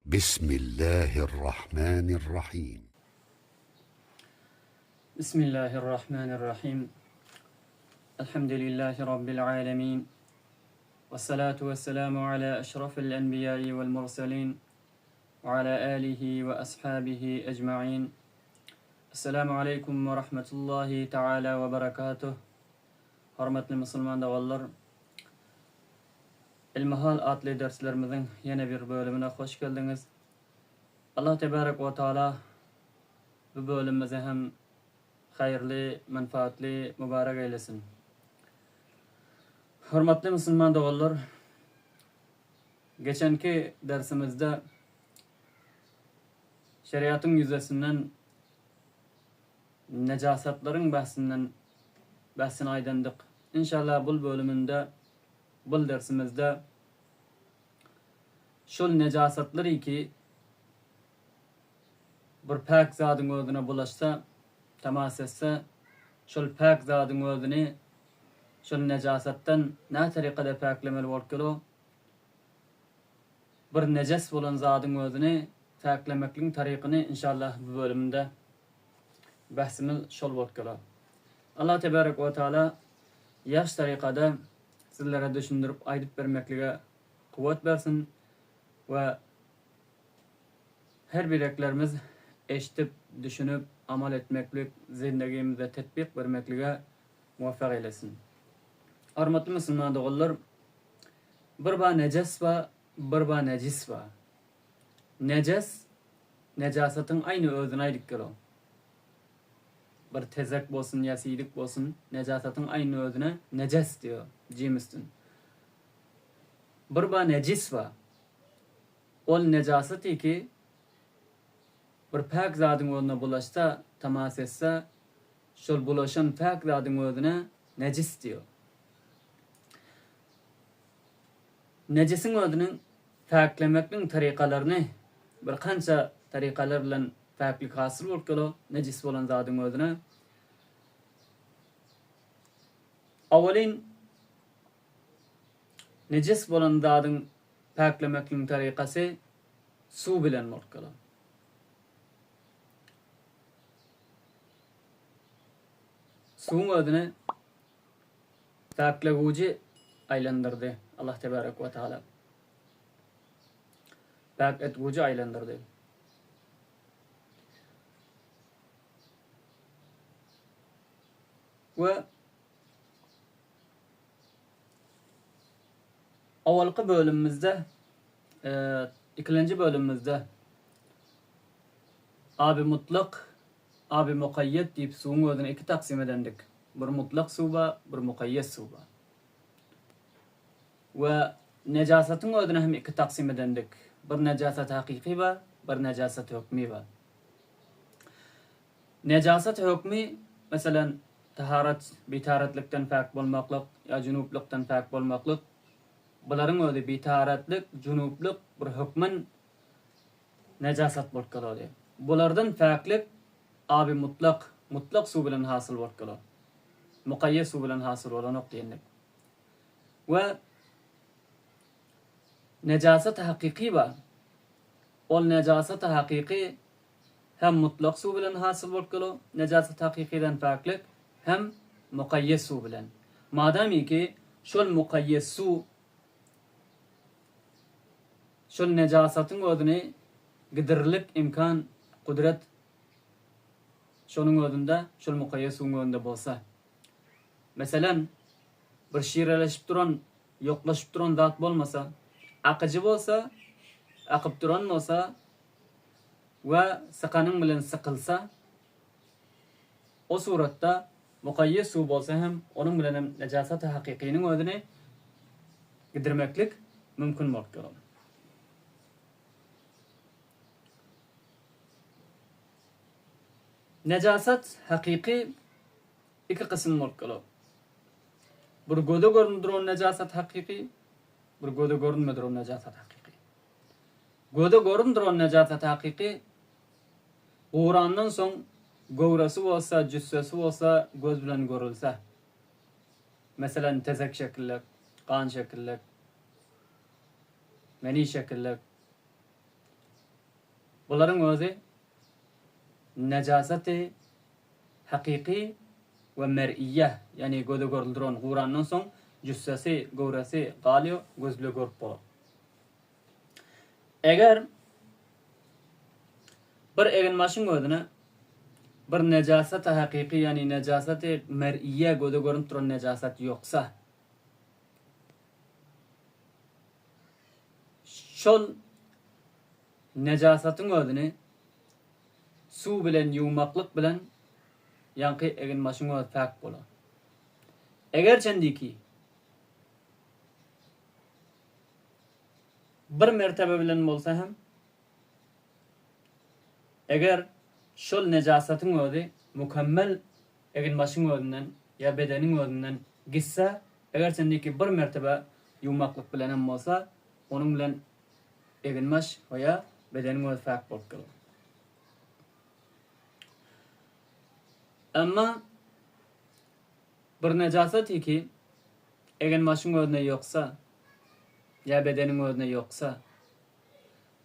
Bismillahirrahmanirrahim. Bismillahirrahmanirrahim. Elhamdülillahi Rabbil alemin. Vessalatu vesselamu ala eşrafil enbiyai vel murselin. Ve ala alihi ve ashabihi ecma'in. Esselamu aleýkum we rahmetullahi taala we berekatuh. Hormatly musulman doganlar, Ilmihal atly derslerimiziň ýene bir bölümine hoş geldiňiz. Allah tebarek we taala bu bölümimizi hem haýyrly, menfaatly, mübarek eýlesin. Hormatly musulman doganlar, geçenki dersimizde şeriatyň ýüzesinden nejasatlaryň bahsinden bahsini aýdandyk. Inşallah bul bölüminde bul dersimizde şol nejasatlary ki bir päk zadyň özüne bulaşsa, temas etse, şol päk zadyň özüni şol nejasatdan nä tarykada päklemeli bolup gelo? Bir nejes bolan zadyň özüni päklemekligiň tarykyny inşallah bu bölüminde bahsimiz şol bolup geler. Allah tebarek we taala ýagş tarykada sizlere düşündirip aýdyp bermeklige kuwwat bersin we her bireklerimiz eşdip düşünip amal etmeklik zindegimizde tetbik bermeklige muwaffak eýlesin. Hormatly musulman doganlar bir ba nejes ba bir ba nejis ba. Nejes nejasatyň aýny özüni aýdyp gelo. Bir tezek bolsun ýa siýdik bolsun, nejasatyň aýny özüne nejes diýo, jim üstün. Bir ba nejis ba. Ol nejasaty ki bir päk zadyň özüne bulaşsa, tamas etse, şol bulaşan päk zadyň özüne nejis diýo. Nejisiň özüniň päklemekligiň tarykalaryny bir kança tarykalar bilen päklik hasyl bolup gelo nejis bolan zadyň özüne. Awalyn nejis bolan zadyň päklemekligiň tarykasy suw bilen bolup gelo. Suwuň özüni Päklegujy aýlandyrdy Allah tebarek we taala. Päk etgujy aýlandyrdy. We Owalky bölümimizde ikilenji bölümimizde Abi mutlak Abi mukaýýet diýip suwuň özüni iki taksym edendik. Bir mutlak suw bar, bir mukaýýet suw bar. We nejasatyň özüni hem iki taksym edendik. Bir nejasat hakyky bar, bir nejasat hökmi bar. Nejasat hökmi, meselem, taharat, bitaratlikden päk bolmaklyk ýa junuplykdan päk bolmaklyk, bularyň özi bitaratlyk, junuplyk bir hökmen Nejasat bolup galady. Bulardan päklik aby mutlak, mutlak suw bilen hasyl bolup galar. Mukaýýet suw bilen hasyl bolanok diýendik. We nejasat hakyky bar. Ol nejasat hakyky hem mutlak suw bilen hasyl bolup galar, nejasat hakykydan päklik hem mukaýýet suw bilen. Madamiki şol mukaýýet suw Şol nejasatyň özüni gidirlik imkan, gudrat şonuň özünde, şol mukayýes suwuň özünde bolsa. Meselem, bir şireleşip duran, ýoklaşyp duran zat bolmasa, akyjy bolsa, akyp duran bolsa we sykanyň bilen sykylsa, o suratda Mukayýes suw bolsa hem, onuň bilen hem nejasaty hakykynyň özüni gidirmeklik mümkin bolup duran. Nejasat hakyky iki gysym bolup geler. Bir göze görünip duran nejasat hakyky, bir göze görünme duran nejasat hakyky. Göze görünip duran nejasat hakyky Gurandan soň göwresi bolsa, jüssesi bolsa göz bilen görülse. Meselem, tezek şekillek, gan şekillek, meni şekillek. Bularyň özi nejasaty hakyky we mer'iýe, ýagny göze görülip duran gurandan soň jüssesi, göwresi galýar, göz bile görüp bolar. Eger bir eginbaşyň özüne bir nejasaty hakyky, ýagny nejasaty mer'iýe göze görünip duran nejasat ýoksa, şol nejasatyň özüni suw bilen ýuwmaklyk bilen ýaňky eginbaşyň özi päk bolar. Eger çendiki bir mertebe bilen bolsa hem, eger şol nejasatyň özi mükemmel eginbaşyň özünden ýa bedeniň özünden gitse, eger çendiki bir mertebe ýuwmaklyk bilen hem bolsa, onuň bilen Eginbaş we bedeniň özi päk bolup geler. Emma bir nejasat ki eginbaşyň özüne ýoksa ýa bedeniň özüne ýoksa,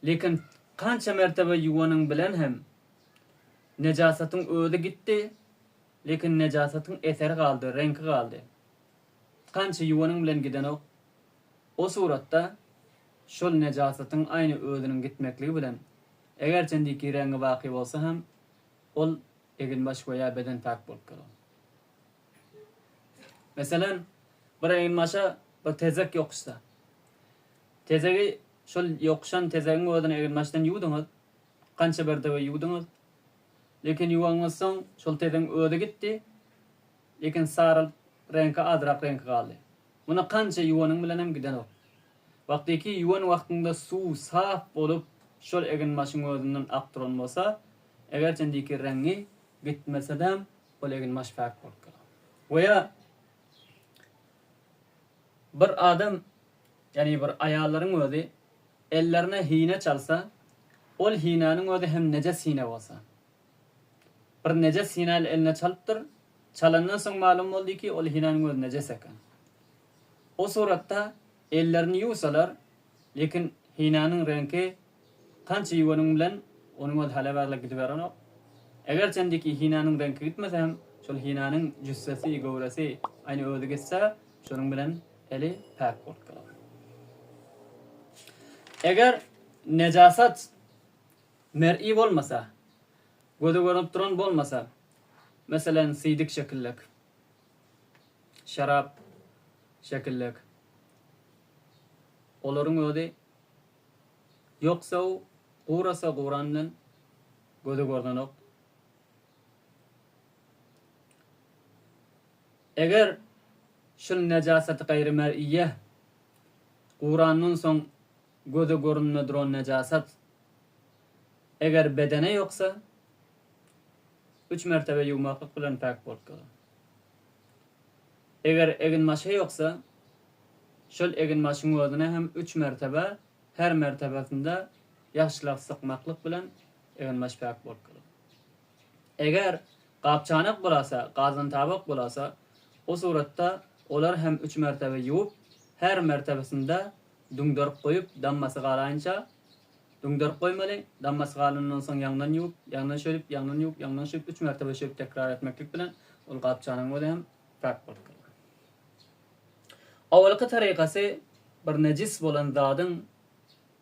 lekin kança mertebe ýuwanyň bilen hem nejasatyň özi gitdi, lekin nejasatyň eseri galdy, reňki galdy. Kança ýuwanyň bilen gidenok. O suratda şol nejasatyň aýny özüniň gitmekligi bilen, eger çendiki reňňi baky bolsa hem, ol eginbaş we ýa beden päk bolup galar. Meselem, bir eginbaşa bir tezek ýokuşsa, tezegi şol ýokuşan tezegiň özüni eginbaşdan ýuwduňyz, kança mertebe ýuwduňyz, lekin ýuwaňyzsoň şol tezegiň özi gitdi, lekin sarylyp reňki azrak reňki galdy. Muny kança ýuwanyň bilenem gidenok. Wagtyky ýuwan wagtyňda suw sap bolup şol eginbaşyň özünden ak duran bolsa, eger çendiki reňňi gitmesedem ol eginbaş päk bolup galar. We ýa bir adam ýagny bir aýallaryň özi ellerine hine çalsa, ol hinäniň özi hem nejes hine bolsa. Bir nejes hinäli eline çalypdyr, çalandan soň malum boldy ki ol hinäniň özi nejes eken. O suratda ellerini ýuwsalar, lekin hinäniň reňki kança ýuwanyň bilen onuň özi hälä bärle gidiberenok. Eger çendiki hinäniň reňki gitmese hem şol hinäniň jüssesi, göwresi aýny özi gitse, şonuň bilen eli päk bolup galar. Eger nejasat mer'i bolmasa, göze görnüp duran bolmasa, meselen siýdik şekillek, şerap şekillek, olaryň özi ýoksa gurasa guran bilen göze görnenok. Eger şul nejasaty gaýry mer'iýe gurandan soň göze görünme duran nejasat eger bedene ýoksa üç mertebe ýuwmaklyk bilen päk bolup galar. Eger eginbaşa ýoksa, şol eginbaşyň özüne hem üç mertebe, her mertebesinde ýagşylap sykmaklyk bilen eginbaş päk bolup galar. Eger gap-çanak bolasa, gazan-tabak bolasa, o suratda olar hem üç mertebe ýuwup, her mertebesinde düňderip goýup, dammasy galaýynça düňderip goýmaly, dammasy galanyndan soň ýaňdan ýuwup, ýaňdan şöýdüp, ýaňdan ýuwup, ýaňdan şöýdüp, üç mertebe şöýdüp tekrar etmeklik bilen ol gap-çanagyň özi hem päk bolup galar. Owalky tarykasy bir nejis bolan zadyň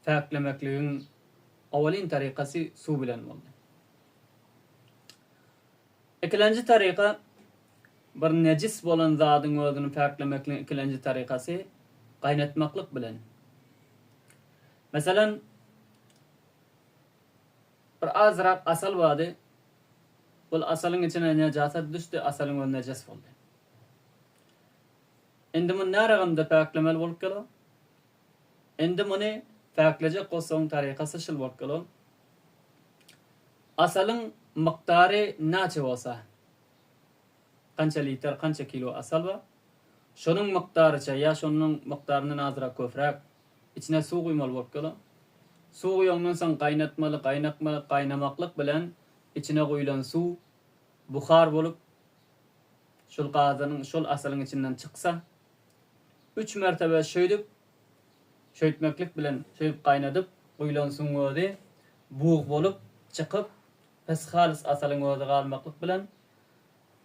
päklemekligiň owalyn tarykasy suw bilen boldy. Ikilenji taryka bir nejis bolan zadyň özüni päklemekligiň ikilenji tarykasy gaýnatmaklyk bilen. Meselem, bir azrak asal bardy. Ol asalyň içine nejasat düşdi, asalyň özi nejes boldy. Indi muny näragamda päklemeli bolup geler? Indi muny päklejek bolsaň tarykasy şul bolup geler. Asalyň mukdary näçe bolsa, kança litr, kança kilo asal bar, şonuň mukdaryça ýa şonuň mukdaryndan azrak köpräk içine suw guýmaly bolup geler. Suw guýandan soň gaýnatmaly, gaýnakmaly, gaýnamaklyk bilen içine guýlan suw buhar bolup şol gazanyň, şol asalyň içinden çyksa, üç mertebe şeýdip, şeýtmeklik bilen şeýdip gaýnadyp guýlan suwuň özi. bug bolup çykyp, pes halys asalyň özi galmaklyk bilen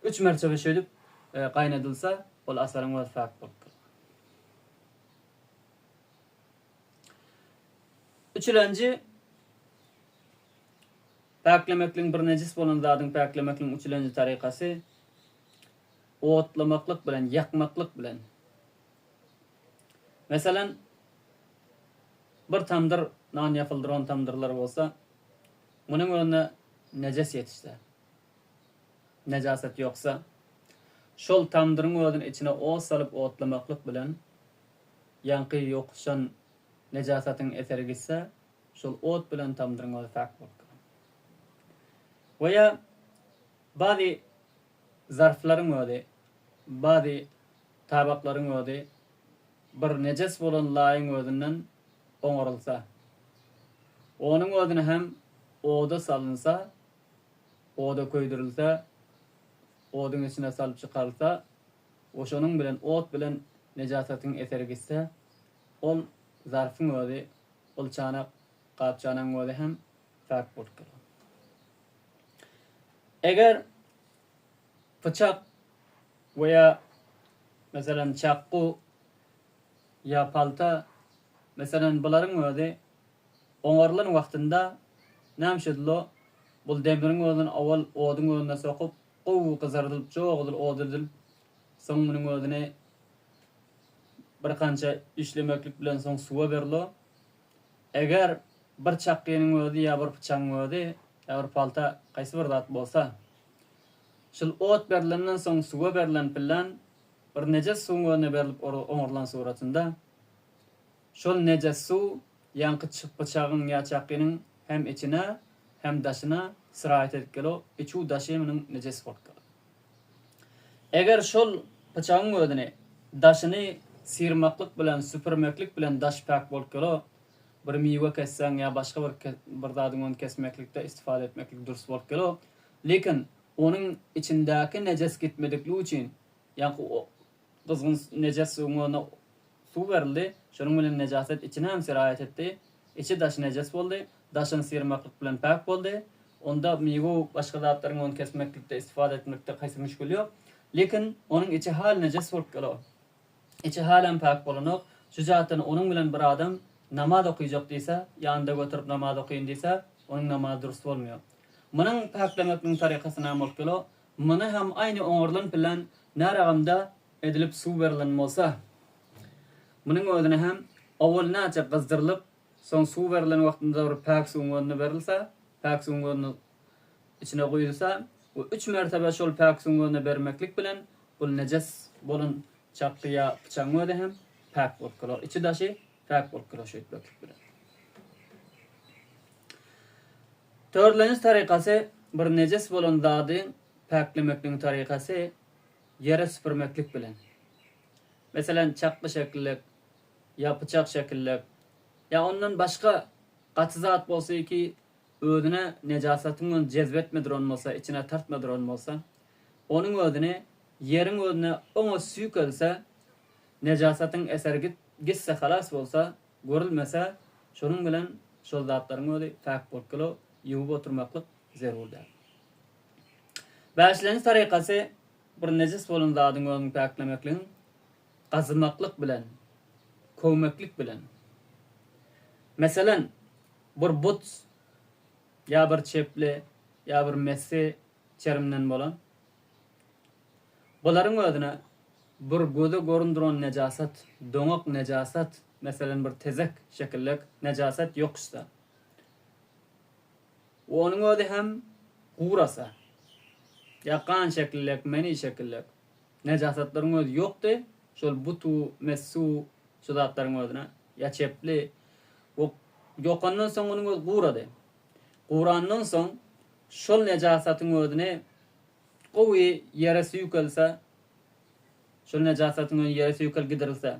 üç mertebe şeýdip gaýnadylsa, ol asalyň özi päk bolup galar. Üçülenji päklemekligiň bir nejis bolan zadyň päklemekligiň üçülenji tarykasy otlamaklyk bilen, ýakmaklyk bilen. Meselem, bir tamdyr nan ýapyldyran tamdyrlar bolsa, munuň özüne nejes ýetişse, nejasat ýoksa, şol tamdyryň özüni içine ot salyp otlamaklyk bilen, ýaňky ýokuşan nejasatyň eseri gitse, şol ot bilen tamdyryň özi päk bolup galar. We ýa bazy zarflaryň özi, bazy tabaklaryň özi bir nejes bolan laýyň özünden oňarylsa, onuň özüne hem oda salynsa, oda köýdürilse, oduň içine salyp çykarylsa we şonuň bilen ot bilen nejasatyň eseri gitse, ol zarfyň özi, ol çanak, gap-çanagyň özi hem päk bolup galar. Eger pyçak we ýa meselem çakgu ýa palta, meselem bularyň özi oňarylan wagtynda näme şedilo, bul demiriň özüni owal oduň özüne sokup, gowy gyzardylyp, jo gyzyl ot edilip, soň munuň özüni bir kança işlemeklik bilen soň suwa berilo. Eger bir çakgynyň özi ýa bir pyçagyň özi, ýa bir palta, haýsy bir zat bolsa, şul ot berlenden soň suwa berlen pillan bir nejes suwuň özüne berlip oňarylan suratynda, şol nejes suw ýaňky pyçagyň ýa çakgynyň hem içine, hem daşyna syraýat edip gelo, içu daşy munuň nejes bolup galar. Eger şol pyçagyň özüni, daşyny syrmaklyk bilen, süpürmeklik bilen daş päk bolup gelo, bir miwe kesseň ýa başga bir bir zadyň ony kesmeklikde istifada etmeklik dürs bolup gelo. Lekin onuň içindäki nejes gitmedikligi üçin, ýaňky gyzgyn nejes suwuň özüne suw berildi, şonuň bilen nejaset içine hem siraýat etdi, içi daşy nejes boldy, daşyny syrmaklyk bilen päk boldy. Onda miwe başga zatlaryň ony kesmeklikde istifada etmekde haýsy müşgil ýok. Lekin onuň içi hal nejes bolup gelo. Içi halam päk bolanok. Şu jähtden onuň bilen bir adam namaz okyjak diýse, ýanynda göterip namaz okaýyn diýse, onuň namazy dürs bolmaýar. Munuň päklemekligiň tarykasy näme bolup gelo? Muny hem aýny oňarylan bilen näragamda edilip suw berlen bolsa, munuň özüne hem owal näçe gyzdyrylyp, soň suw berlen wagtynda bir päk suwuň özüne berilse, päk suwuň özüne içine guýulsa we üç mertebe şol päk suwuň özüne bermeklik bilen bul nejes bolan çakgy ýa pyçagyň özi hem päk bolup galar. Içi daşy päk bolup galar şeýtmeklik bilen. Dördlenji tarykasy bir nejes bolan zady päklemekligiň tarykasy ýere süpürmeklik bilen. Meselem çakgy şekillek ýa pyçak şekillek ýa ondan başga gaty zat bolsa ki özüne nejasatyň ony jezp etme duran bolsa, içine tartma duran bolsa, onuň özüni ýeriň özüne oňa süýkelse, nejasatyň eseri gitse halas bolsa, görülmese, şonuň bilen şol zatlaryň özi päk bolup gelo, ýuwup oturmaklyk zerur däl. Bäşlenji tarykasy, bir nejis bolan zadyň özüni päklemekligiň gazymaklyk bilen, köwmeklik bilen. Meselen, bir but ýa bir çepli ýa bir messi çerimden bolan bularyň özüne bir göze göründuran nejasat, doňak nejasat, meselem bir tezek şekillek nejasat ýokuşsa we onuň özi hem gurasa ýa gan şekillek, meni şekillek nejasatlaryň özi ýokdy, şol butu, messu şu zatlaryň özüne ýa çepli we ýokandan soň onuň özi gurady. Gurandan soň şol nejasatyň özüni gowy ýere süýkelse, şol nejasatyň özi ýere süýkel gidirilse,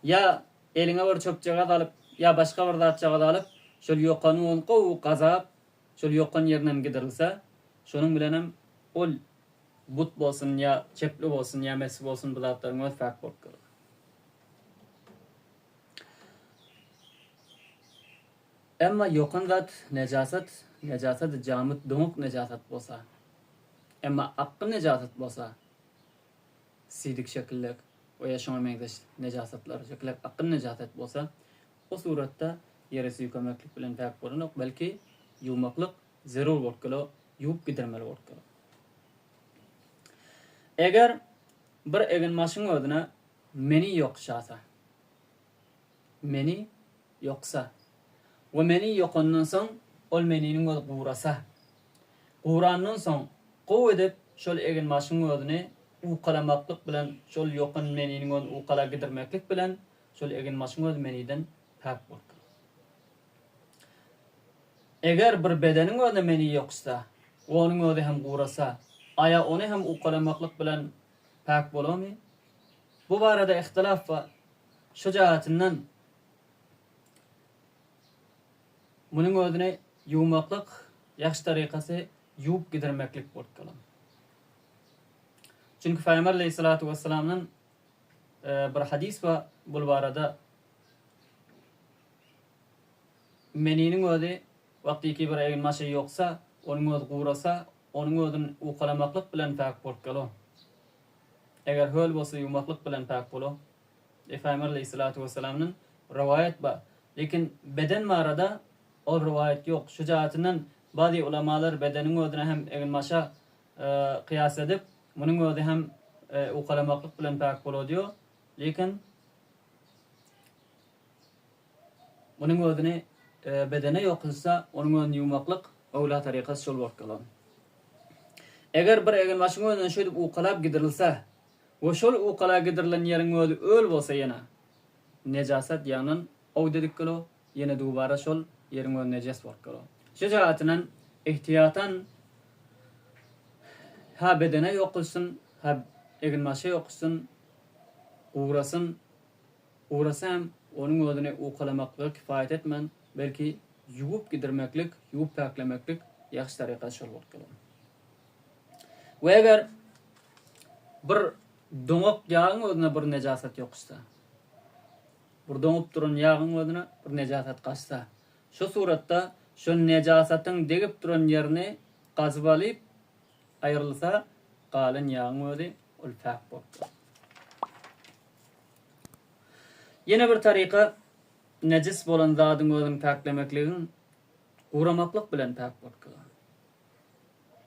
ýa eliňe bir çöpjagaz alyp, ýa başga bir zatjagaz alyp, şol ýokanyň özüni gowy gazap, şol ýokan ýerinden gidirilse, şonuň bilenem ol but bolsun ýa çepli bolsun ýa mesi bolsun bu zatlaryň özi päk bolup galar. Emma ýokan zat nejasat, nejasat jamyt doňuk nejasat bolsa, emma akgyn nejasat bolsa, siýdik şekillek we ýa şoňa meňzeş nejasatlar şekillek akgyn nejasat bolsa, o suratda ýere süýkemeklik bilen päk bolanok, belki ýuwmaklyk zerur bolup geler, ýuwup gidirmeli bolup geler. Eger bir eginbaşyň özüne meni ýokşasa, meni ýoksa we meni ýokandan soň ol meniniň özi gurasa, gurandan soň gowy edip şol eginbaşyň özüni uwkalamaklyk bilen şol ýokan meniniň özüni uwkala gidirmeklik bilen şol eginbaşyň özi meniden päk bolupdyr. Eger bir bedeniň özüne meni ýoksa we onuň özi hem gurasa, aýa ony hem uwkalamaklyk bilen päk bolarmy? Bu barada ihtilaf bar. Şu jähetinden munuň özüni ýuwmaklyk ýagşy tarykasy ýuwup gidirmeklik bolup galar. Çünki Pygamber aleýhissalatu wessalamdan bir hadys bar bul barada Meniniň özi wagtyky bir eginbaşy ýoksa, onuň özi gurasa, onuň özüni uwkalamaklyk bilen päk bolup galar. Eger höl bolsa ýuwmaklyk bilen päk bolar. Pygamber aleýhissalatu wessalamdan rowaýat bar. Lekin beden barada ol rowaýat ýok. Şu jähetinden bazy ulamalar bedeniň özüne hem eginbaşa kyýas edip, munuň özi hem uwkalamaklyk bilen päk bolar diýýär. Lekin Munuň özüni bedene ýokulsa, onuň özüni ýuwmaklyk öwla tarykasy şol bolup galar. Eger bir eginbaşyň özünden şeýdip uwkalap gidirilse we şol uwkala gidirilen ýeriň özi öl bolsa ýene nejasat ýagnan ow dedik galar, ýene dubara şol ýeriň özi nejes bolup galar. Şu jähetinden ihtiýatan ha bedene ýokulsyn, ha eginbaşa ýokulsyn, gurasyn, Gurasa hem onuň özüni uwkalamaklyga kifaýat etmän, belki ýuwup gidirmeklik, ýuwup päklemeklik ýagşy tarykasy şol bolup geler. We eger bir doňak ýagyň özüne bir nejasat ýokuşsa, bir doňup duran ýagyň özüne bir nejasat gaçsa, şu suratda şol nejasatyň degip duran ýerini gazyp alyp, aýrylsa, galan ýagyň özi ol päk bolup geler. Ýene bir taryka nejis bolan zadyň özüni päklemekligiň guramaklyk bilen päk bolup galar.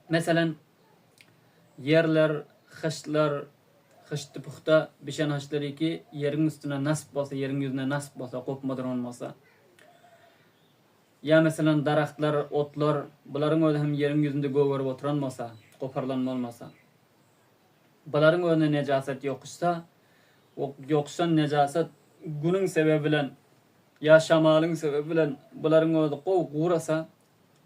Meselem, ýerler, hyştlar, hyşty puhta bişen hyştlar iki ýeriň üstüne nasp bolsa, ýeriň ýüzüne nasp bolsa, gopma duran bolsa. Ýa meselem, daragtlar, otlar, bularyň özi hem ýeriň ýüzünde gögerip oturan bolsa, goparylan bolmasa. Bularyň özüne nejasat ýokuşsa, o ýokuşan nejasat günüň sebebi bilen ýa şamalyň sebebi bilen bularyň özi gowy gurasa,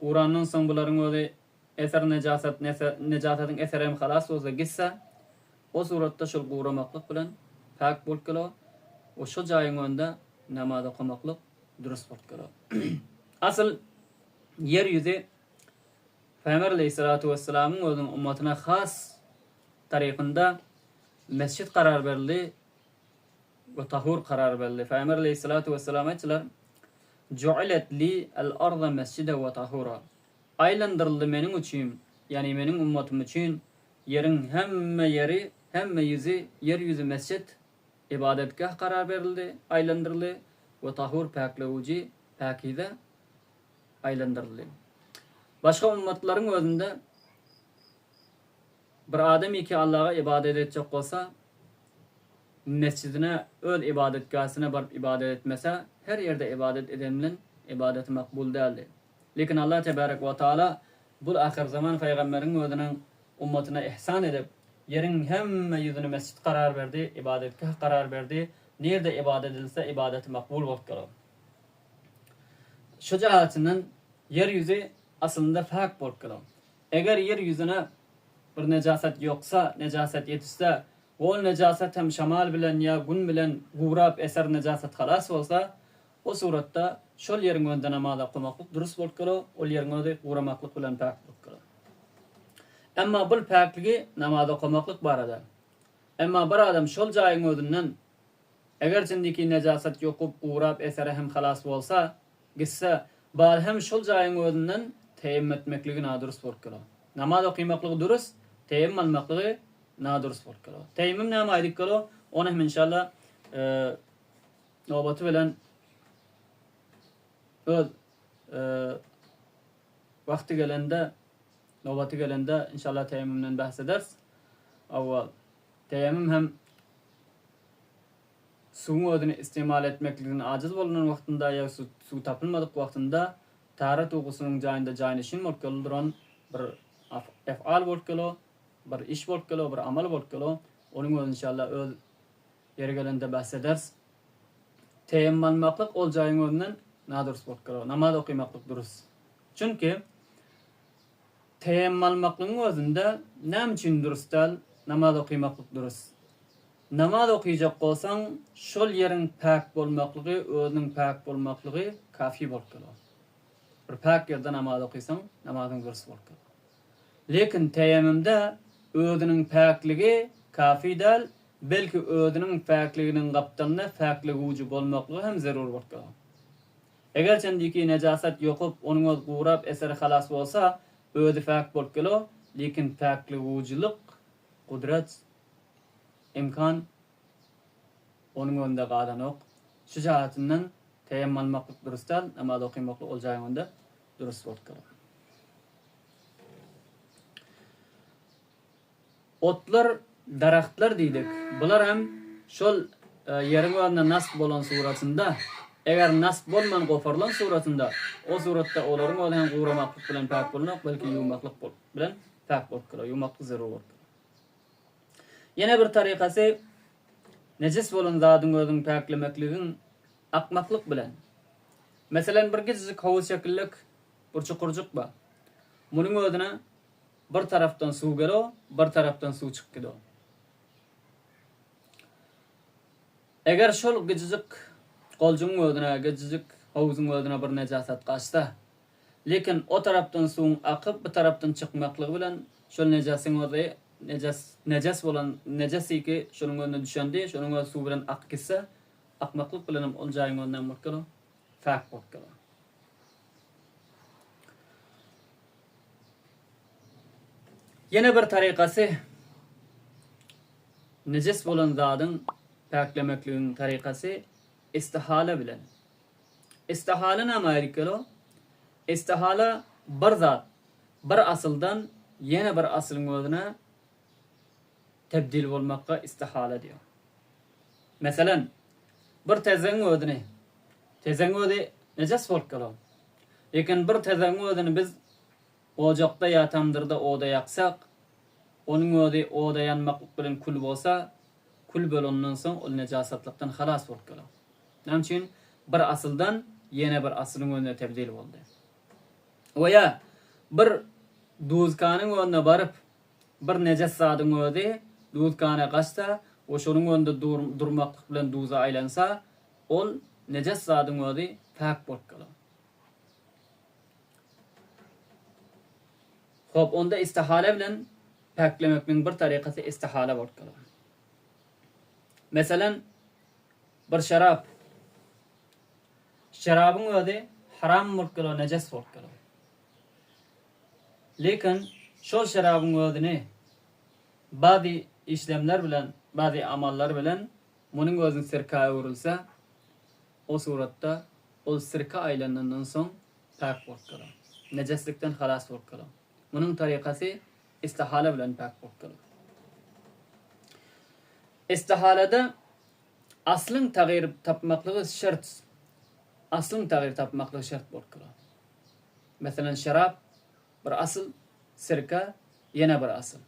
gurandan soň bularyň özi eser nejasat nejasatyň eseri hem halas bolsa gitse, o suratda şol guramaklyk bilen päk bolup geler we şo jaýyň önünde namaz okamaklyk dürüst bolup geler. Asyl ýer ýüzi Pygamber aleýhissalatu wessalamyň özüniň ummatyna has tarykynda mesjit karar berildi we tahur karar berildi. Pygamber aleýhissalatu wessalam aýtdylar, Ju'ilet li al-arda mesjide we tahura. Aýlandyryldy meniň üçin, ýagny meniň ummatym üçin ýeriň hemme ýeri, hemme ýüzi, ýer ýüzi mesjit, ybadatgäh karar berildi, aýlandyryldy we tahur päklewüji, päkize aýlandyryldy. Başga ummatlaryň özünde bir adam iki Allaga ybadat etjek bolsa, mesjidine, öz ybadatgäsine baryp ybadat etmese, her ýerde ybadat eden bilen ybadaty makbul däldi. Lekin Allah tebarek we taala bul ahyrzaman pygamberiň özüniň ummatyna ihsan edip, ýeriň hemme ýüzüni mesjit karar berdi, ybadatgäh karar berdi, nirde ybadat edilse ybadaty makbul bolup galar. Şu jähetinden ýer ýüzi aslynda päk bolup galar. Eger ýer ýüzüne bir nejasat ýoksa, nejasat ýetişse we ol nejasat hem şamal bilen ýa gün bilen gurap eser nejasat halas bolsa, o suratda şol ýeriň önünde namaz okamaklyk dürs bolup galar, ol ýeriň özi guramaklyk bilen päk bolup galar. Emma bul päkligi namaz okamaklyk barada. Emma bir adam şol jaýyň özünden Eger jindiki nejasat ýokup, gurap, esere hem halas bolsa, gitse, Bal hem şol jaýyň özünden teýemmüm etmekligi nadurus bolup geler. Namaz okymaklygy durus, teýemmüm almaklygy nadurus bolup geler. Teýemmüm näme aýdyp geler, ony hem inşallah nobaty bilen öz wagty gelende, nobaty gelende inşallah teýemmümden bahs ederis. Awwal teýemmüm hem Suwuň özüni istimal etmeklikden ajyz bolunan wagtynda ýa suw tapylmadyk wagtynda taharat ugusynyň jaýynda jaýneşin bolup gelo duran bir efal bolup gelo, bir iş bolup gelo, bir amal bolup gelo. Onuň özi inşallah öz ýeri gelende bahs ederis. Teýemmum almaklyk ol jaýyň özünden nadurus bolup gelo. Namaz okymaklyk durus. Çünki teýemmum almaklygyň özünde näme üçin durus däl, namaz okymaklyk durus. Namaz okyjak bolsaň, şol ýeriň päk bolmaklygy, özüniň päk bolmaklygy kafi bolup geler. Bir päk ýerde namaz okysaň, namazyň dürs bolup geler. Lekin teýemmümde özüniň päkligi kafi däl, belki özüniň päkliginiň gapdalynda päkligujy bolmaklygy hem zerur bolup geler. Eger çendiki nejasat ýokup, onuň özi gurap, eseri halas bolsa, özi päk bolup geler, lekin päkligujylyk, gudrat, Imkan onuň öňünde galanok. Şu jähetinden teýemmum almaklyk dürüst däl, namaz okymaklyk ol jaýyň öňünde dürüst bolup durýar. Otlar, daragtlar diýdik. Bular hem şol e, ýeriň özünde nasb bolan suratynda, eger nasb bolman goparylan suratynda, o suratda olaryň özi hem guramaklyk bilen päk bolunok, belki ýuwmaklyk bilen päk bolup durýar. Ýuwmaklyk zerur bolup durýar. Ýene bir tarykasy, nejis bolan zadyň özüňi päklemekligiň akmaklyk bilen. Meselem, bir kiçijik howuz şekillik bir çukurjyk bar. Munuň özüne bir tarapdan suw gelo, bir tarapdan suw çykyp gido. Eger şol kiçijik goljugyň özüne, kiçijik howzuň özüne bir nejasat gaçsa, Lekin o tarapdan suwuň akyp bu tarapdan çykmaklygy bilen şol nejasiň özi nejas nejas bolan nejesiki şonuň özüne düşendi şonuň özi suw bilen akyp gitse akmaklyk bilenem ol jaýyň özi näme bolup geler päk bolup geler. Ýene bir tarykasy nejes bolan zadyň päklemekligiň tarykasy istihala bilen. Istihala näme aýryk-gelo? Istihala bir zat, bir asyldan ýene bir asylyň özüne tebdil bolmakga istihala diýýär. Meselem, bir tezegiň özüni, tezegiň özi nejes bolup gelo. Lekin bir tezegiň özüni biz ojakda ýa tamdyrda oda ýaksak, onuň özi oda ýanmaklyk bilen kül bolsa, kül bolandan soň ol nejasatlykdan halas bolup gelo. Näme üçin? Bir asyldan ýene bir asylyň önüne tebdil boldy. We ýa bir duzkanyň önüne baryp, bir nejes zadyň özi duzkana gaçsa we şonuň önünde durmaklyk bilen duza aýlansa, ol nejes zadyň özi päk bolup galar. Hop, onda istihala bilen päklemekligiň bir tarykasy istihala bolup galar. Meselem, Bir şerap. Şerabyň özi haram bolup geler, nejes bolup geler. Lekin şol şerabyň özüni bazy işlemler bilen, bazy amallar bilen munuň özüni sirkä öwrülse, o suratda ol sirkä aýlanandan soň päk bolup geler. Nejeslikden halas bolup geler. Munuň tarykasy istihala bilen päk bolup geler. Istihalada Aslyň tagyr tapmaklygy şert Aslyň tagyr tapmaklygy şert bolup durýar. Meselem, şerap bir asyl, sirke ýene bir asyl.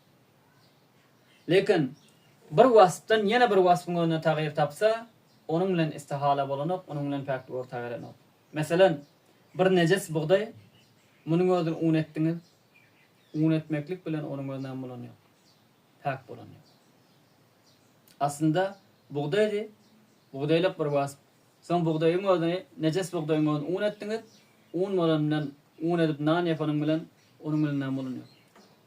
Lekin bir waspdan ýene bir waspyň özüne tagyr tapsa, onuň bilen istihala bolanok, onuň bilen päklik orta gelenok. Meselem, bir nejes bugdaý, munuň özüni un etdiňiz. Un etmeklik bilen onuň özi näme bolanýok? Päk bolanýok. Aslynda bugdaýdy. Bugdaýlyk bir wasp. Soň bugdaýyň özüni, nejes bugdaýyň özüni un etdiňiz. Un bolan bilen, un edip nan ýapanyň bilen, onuň bilen näme bolan ýok.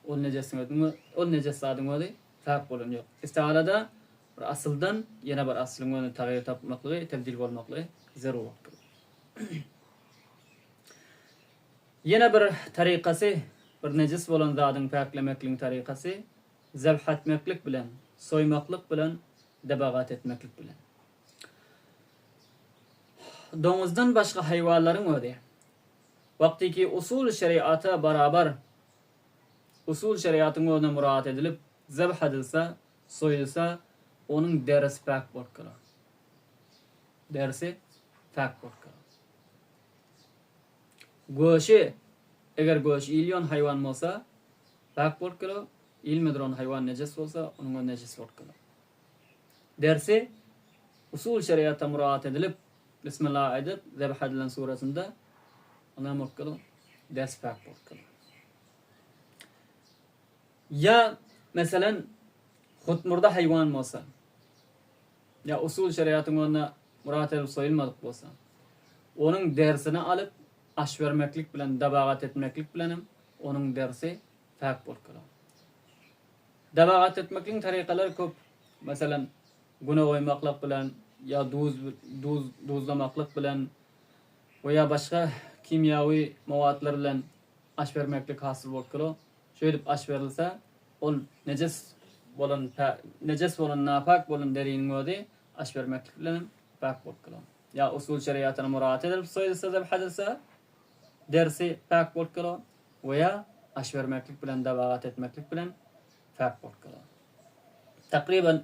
Ol nejesiň özüniň, ol nejes zadyň özi päk bolan ýok. Istihalada bir asyldan ýene bir asylyň özüne tagýyr tapmaklygy, tebdil bolmaklygy zerur bolup durýar. Ýene bir tarykasy, bir nejis bolan zadyň päklemekligiň tarykasy, zebh etmeklik bilen, soýmaklyk bilen, debagat etmeklik bilen. Doňuzdan başga haýwanlaryň özi, wagtyky usul şeriata barabar, usul şeriatyň özüne muraat edilip, zebh edilse, soýulsa, onuň derisi päk bolup galar. Derisi päk bolup galar. Göşi, eger göş iýilýän haýwan bolsa, päk bolup geler, iýilme duran haýwan nejes bolsa, onuň özi nejis bolup geler. Dersi, usul şeriata muraat edilip, Bismillah aýdyp, zebh edilen suratynda, o näme bolup geler? Dersi päk bolup geler. Ýa, meselen, hutmurda haýwan bolsa, ýa usul şeriatyň önüne murat edilip soýulmadyk bolsa, onuň derisini alyp, aş bermeklik bilen, dabagat etmeklik bilenem onuň derisi päk bolup galar. Dabagat etmekligiň tarykalary köp. Meselem, güne goýmaklyk bilen ýa duz duz duzlamaklyk bilen we ýa başga kimýawy mowatlar bilen aş bermeklik hasyl bolup galar. Şeýdip aş berilse, ol nejes bolan nejes bolan napak bolan deriniň özi aş bermeklik bilenem päk bolup galar. Ýa usul şeriatyna muraat edilip soýulsa zebh edilse, derisi päk bolup galar we ýa aş bermeklik bilen dabagat etmeklik bilen päk bolup galar. Takryban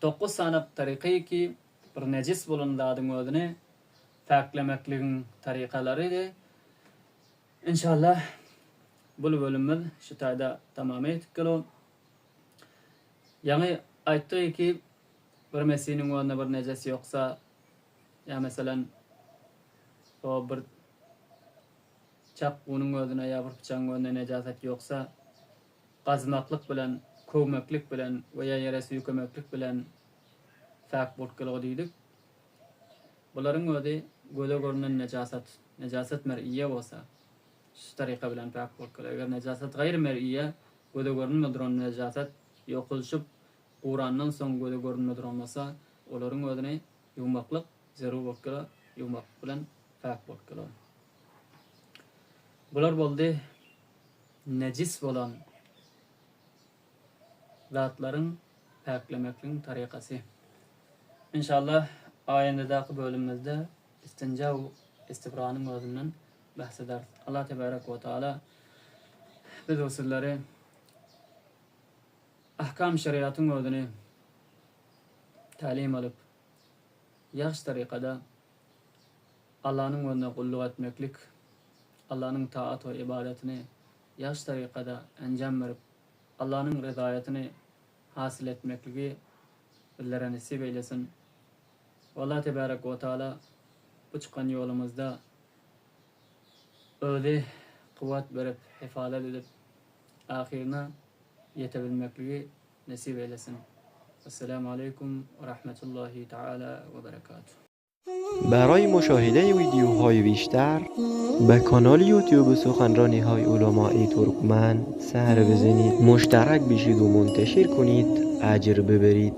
dokuz sany taryky ki bir nejis bolan zadyň özüni päklemekligiň tarykalarydy. Inşallah bul bölümimiz şu taýda tamam etdik gelo. Ýaňy aýtdyk ki bir mesiniň özünde bir nejes ýoksa ýa meselen o bir çakgunyň özüne ýa bir pyçagyň özüne nejasat ýoksa gazmaklyk bilen, köwmeklik bilen we ýa ýere süýkemeklik bilen päk bolup gelo diýdik. Bularyň özi göze görünen nejasat, nejasat mer'iyye bolsa, şu taryka bilen päk bolup geler. Eger nejasat gaýry mer'iyye, göze görünme duran nejasat, ýokulyşyp, gurandan soň göze görünme duran bolsa, olaryň özüni ýuwmaklyk zerur bolup geler, ýuwmaklyk bilen päk bolup geler. Bular boldy nejis bolan zatlaryň päklemekligiň tarykasy. Inşallah aýendedäki bölümimizde istinja we istibranyň özünden bahs ederis. Allah tebarek we taala biz we sizleri ahkam şeriatyň özüni tälim alyp ýagşy tarykada Allanyň özüne gulluk etmeklik, Allanyň taat we ybadatyny ýagşy tarykada enjam berip Allanyň rezaýatyny hasyl etmekligi bizlere nesip eýlesin. Allah tebarek we taala bu çykan ýolumyzda Özi kuwwat berip, hefazat edip, ahyryna ýetebilmekligi nesip eýlesin. Esselamu aleýkum we rahmetullahi taala we berekatuh. برای مشاهده ویدیوهای بیشتر به کانال یوتیوب سخنرانی های علمای ترکمن سر بزنید مشترک بشید و منتشر کنید اجر ببرید.